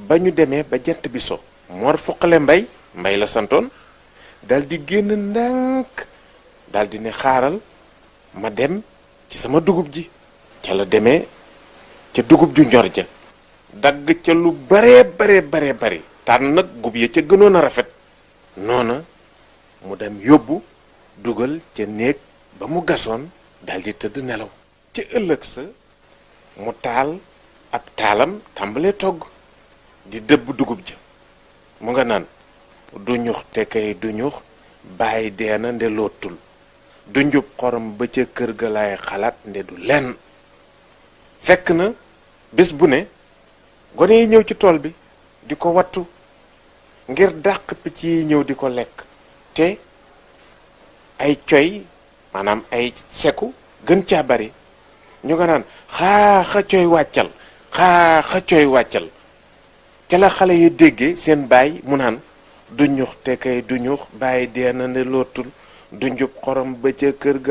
ba ñu demee ba jant bi so Mor Foqale Mbay la santoon dal di génn ndànk dal di ne xaaral ma dem ci sama dugub ji ca la demee ca dugub ju njor ja dagg ca lu bare bari tànn nag gub ya ca gënoon a rafet noona mu dem yóbbu dugal ca néeg ba mu gasoon daldi tëdd nelaw ca ëllëg sa mu taal ab taalam tàmbalee togg di dëbb dugub ja mu nga naan du ñux te kay du ñux bàyyi deena nde lootul du njub xorom ba ca kër ga laay xalaat nde du lenn fekk na bés bu ne gone yi ñëw ci tool bi di ko wattu ngir dàq picc yi ñëw di ko lekk te ay coy maanaam ay seku gën caa bari ñu nga naan xaa coy wàccal ca la xale yi déggee seen baay mu naan du ñux te kay du ñux bàyyi dee na ne lootul du njub xorom ba ca kër ga